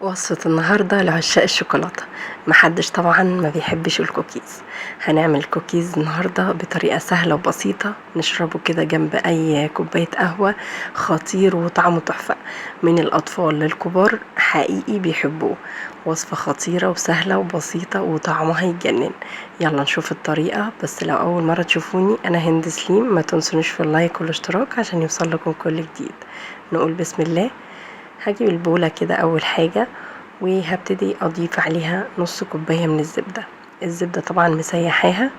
وصفة النهاردة لعشاق الشوكولاتة. محدش طبعا ما بيحبش الكوكيز. هنعمل كوكيز النهاردة بطريقة سهلة وبسيطة، نشربه كده جنب اي كوباية قهوة، خطير وطعمه تحفة، من الاطفال للكبار حقيقي بيحبوه. وصفة خطيرة وسهلة وبسيطة وطعمها يجنن. يلا نشوف الطريقة. بس لو اول مرة تشوفوني، انا هند سليم، ما تنسونيش في ال like والاشتراك عشان يوصل لكم كل جديد. نقول بسم الله. هجيب البولة كده اول حاجة، وهبتدي اضيف عليها نص كوباية من الزبدة. الزبدة طبعا مسيحاها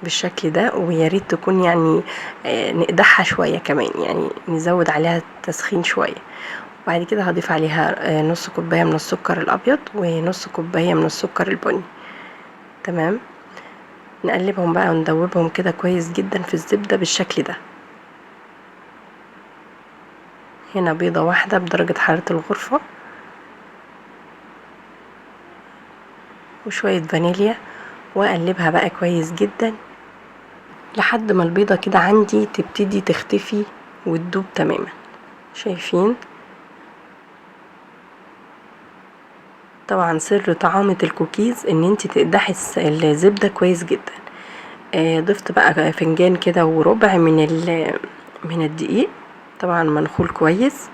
بالشكل ده، ويا ريت تكون يعني نقدحها شوية كمان، يعني نزود عليها تسخين شوية. وبعد كده هضيف عليها نص كوباية من السكر الابيض ونص كوباية من السكر البني. تمام، نقلبهم بقى وندوبهم كده كويس جدا في الزبدة بالشكل ده. هنا بيضة واحدة بدرجة حرارة الغرفة، وشوية فانيليا، واقلبها بقى كويس جدا لحد ما البيضة كده عندي تبتدي تختفي وتدوب تماما. شايفين؟ طبعا سر طعامة الكوكيز ان انت تقدحي الزبدة كويس جدا. ضفت بقى فنجان كده وربع من الدقيق، طبعا منخول كويس،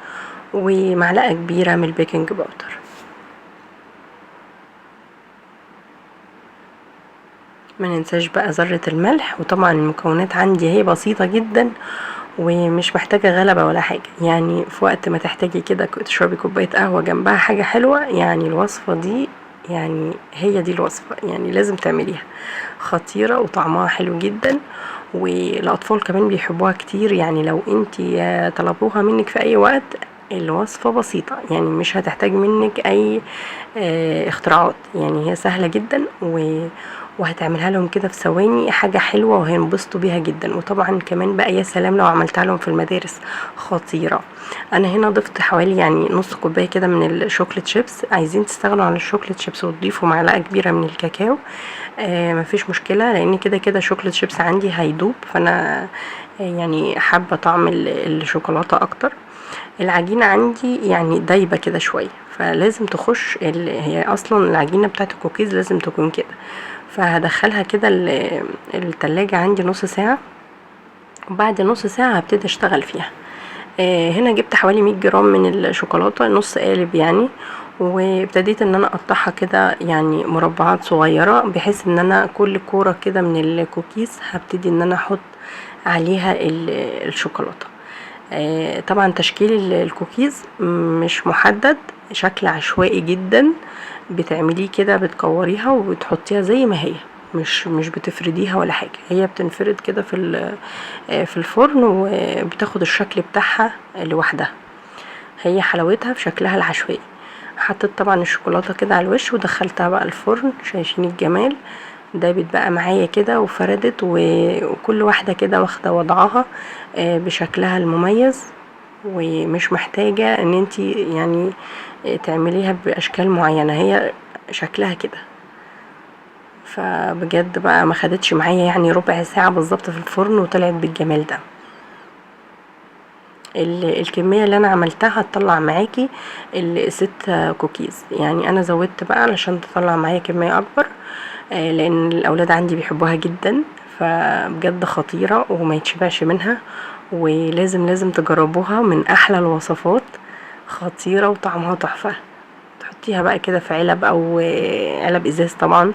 ومعلقة كبيرة من ال baking powder. ما ننساش بقى ذرة الملح. وطبعا المكونات عندي هي بسيطة جدا ومش محتاجة غلبة ولا حاجة، يعني في وقت ما تحتاجي كده تشربي كوباية قهوة جنبها حاجة حلوة، يعني الوصفة دي يعني هي دي الوصفة، يعني لازم تعمليها. خطيرة وطعمها حلو جدا، والأطفال كمان بيحبوها كتير. يعني لو انتي طلبوها منك في أي وقت، الوصفة بسيطة، يعني مش هتحتاج منك أي اختراعات، يعني هي سهلة جدا وهتعملها لهم كده في ثواني، حاجة حلوة وهينبسطوا بيها جدا. وطبعا كمان بقى يا سلام لو عملتها لهم في المدارس، خطيرة. انا هنا ضفت حوالي يعني نص كوباية كده من ال chocolate chips. عايزين تستغنوا عن ال chocolate chips وتضيفوا معلقة كبيرة من الكاكاو، مفيش مشكلة، لان كده كده chocolate chips عندي هيدوب، فانا يعني حابة طعم الشوكولاتة اكتر. العجينة عندي يعني دايبة كده شوية، فلازم تخش هي اصلا العجينة بتاعت الكوكيز لازم تكون كده. فهدخلها كده التلاجة عندي نص ساعة، وبعد نص ساعة هبتدي اشتغل فيها. هنا جبت حوالي 100 جرام من الشوكولاتة، نص قالب يعني، وابتديت ان انا اقطعها كده يعني مربعات صغيرة، بحيث ان انا كل كورة كده من الكوكيز هبتدي ان انا احط عليها الشوكولاتة. طبعا تشكيل الكوكيز مش محدد، شكل عشوائي جدا، بتعمليه كده بتكوريها وبتحطيها زي ما هي، مش بتفرديها ولا حاجة، هي بتنفرد كده في الفرن وبتاخد الشكل بتاعها لوحدها. هي حلاوتها في شكلها العشوائي. حطيت طبعا الشوكولاتة كده على الوش ودخلتها بقى الفرن. شايفين الجمال؟ دابت بقى معايا كده وفردت، وكل واحدة كده واخدة وضعها بشكلها المميز، ومش محتاجة ان انتي يعني تعمليها باشكال معينة، هي شكلها كده. فبجد بقى ما خدتش معايا يعني ربع ساعة بالظبط في الفرن وطلعت بالجمال ده. الكمية اللي انا عملتها هتطلع معاكي ال6 كوكيز، يعني انا زودت بقى علشان تطلع معايا كمية اكبر، لان الاولاد عندي بيحبوها جدا. فبجد خطيرة وما يتشبعش منها، ولازم لازم تجربوها، من احلى الوصفات، خطيرة وطعمها تحفة. تحطيها بقى كده في علب او علب ازاز طبعا،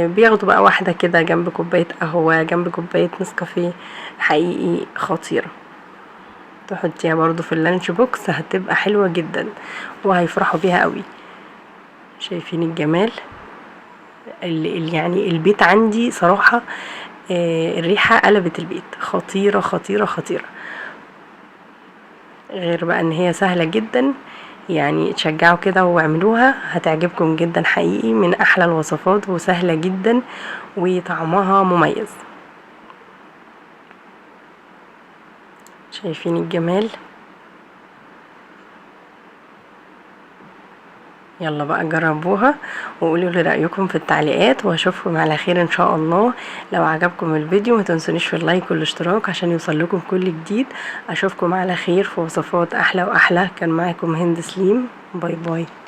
بياخدوا بقى واحدة كده جنب كوباية قهوة، جنب كوباية نسكافيه، حقيقي خطيرة. تحطيها برضو في ال lunch box هتبقى حلوة جدا وهيفرحوا بيها قوي. شايفين الجمال؟ يعني البيت عندي صراحة، الريحة قلبت البيت، خطيرة خطيرة خطيرة. غير بقى ان هي سهلة جدا، يعني تشجعوا كده واعملوها، هتعجبكم جدا حقيقي، من احلى الوصفات وسهلة جدا وطعمها مميز. شايفين الجمال؟ يلا بقى جربوها وقولوا لي رأيكم في التعليقات، واشوفكم على خير ان شاء الله. لو عجبكم الفيديو ما تنسونيش في اللايك والاشتراك عشان يوصل لكم كل جديد. اشوفكم على خير في وصفات احلى واحلى. كان معاكم هند سليم، bye bye.